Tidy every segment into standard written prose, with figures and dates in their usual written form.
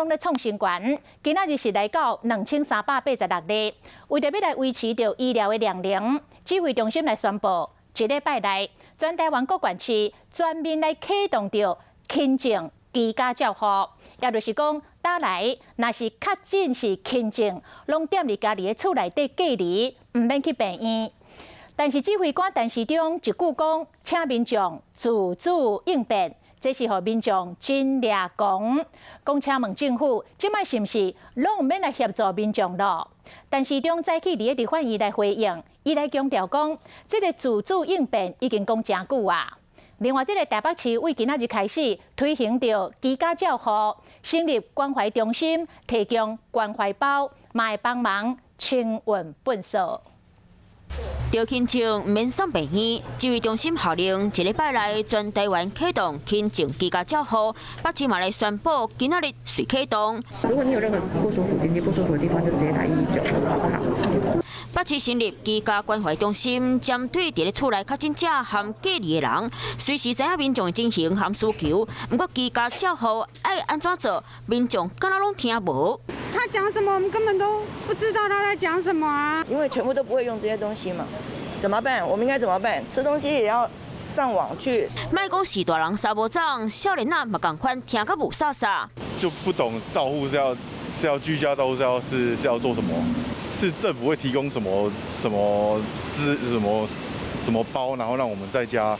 攏咧創新高，今仔日是來到2386例。為著欲來維持著醫療的量能，指揮中心來宣布，一禮拜內全台灣各縣市全面來啟動著輕症居家照護，也就是講，打來若是確診是輕症，攏踮佇家己的厝內底隔離，毋免去病院。但是指揮官陳時中一句講，請民眾自主應變，這是予民眾真掠狂。講請問政府，這擺是毋是攏毋免來協助民眾咯？陳時中早起佇咧立法院來回應，伊來強調講，這個自主應變已經講誠久啊。另外，這個台北市為今仔日開始推行著居家照護，成立關懷中心，提供關懷包，嘛會幫忙清運糞掃。著輕症毋免送病院，指揮中心號令一禮拜內全台灣啟動輕症居家照護，北市嘛來宣布今仔日隨啟動。如果你有任何不舒服、經濟不舒服的地方，就直接打119，好不好？北市成立居家關懷中心，針對佇咧厝內確診者和隔離的人，隨時知影民眾的情形和需求。毋過居家照護愛按怎做，民眾敢若攏聽無。他講什麼，我們根本都不知道他在講什麼啊！因為全部都不會用這些東西嘛，怎麼辦？我們應該怎麼辦？吃東西也要上網去。莫講是大人查某種，少年仔嘛仝款聽甲霧煞煞。就不懂照護是要居家照護是要做什麼？是政府會提供什麼什麼資什麼什麼包，然後讓我們在家，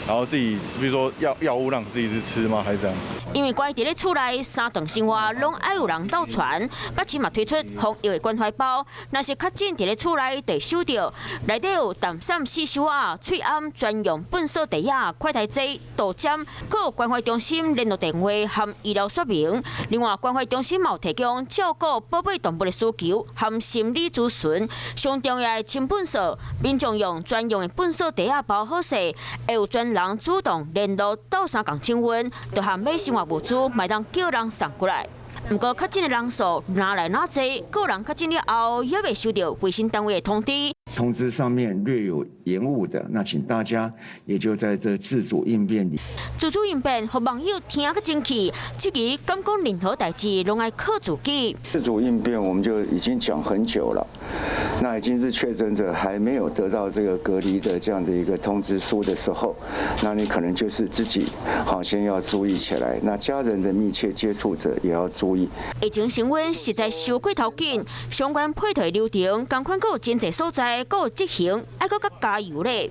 然後自己，比如說藥物讓自己去吃嗎？還是怎樣？因為關佇咧厝內三頓生活攏愛有人鬥傳，北市嘛推出防疫的關懷包，若是確診佇咧厝內就收著，內底有淡散四手仔、喙罨專用糞掃袋仔、快篩劑、度針，閣有關懷中心聯絡電話和醫療說明。另外，關懷中心嘛有提供照顧寶貝動物的需求和心理諮詢。上重要的清糞掃，民眾用專用的糞掃袋仔包好勢，會有專人主動聯絡鬥相共清運，就和買生活物資，嘛會當叫人送過來。毋過確診的人數愈來愈濟，個人確診了後，猶未收著衛生單位的通知。通知上面略有延誤的，那請大家也就在這自主應變裡。自主應變，予網友聽個真氣，這個敢講任何代誌攏愛靠自己。自主應變，我們就已經講很久了。那已經是確診者還沒有得到這個隔離的這樣的一個通知書的時候，那你可能就是自己好先要注意起來。那家人的密切接觸者也要注意。疫情升溫實在傷過頭緊，相關配套流程，仝款閣有真濟所在，閣有執行，愛閣較加油咧。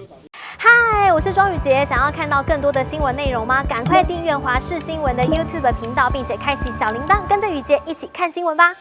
嗨，我是莊宇傑，想要看到更多的新聞內容嗎？趕快訂閱華視新聞的 YouTube 頻道，並且開啟小鈴鐺，跟着宇傑一起看新聞吧。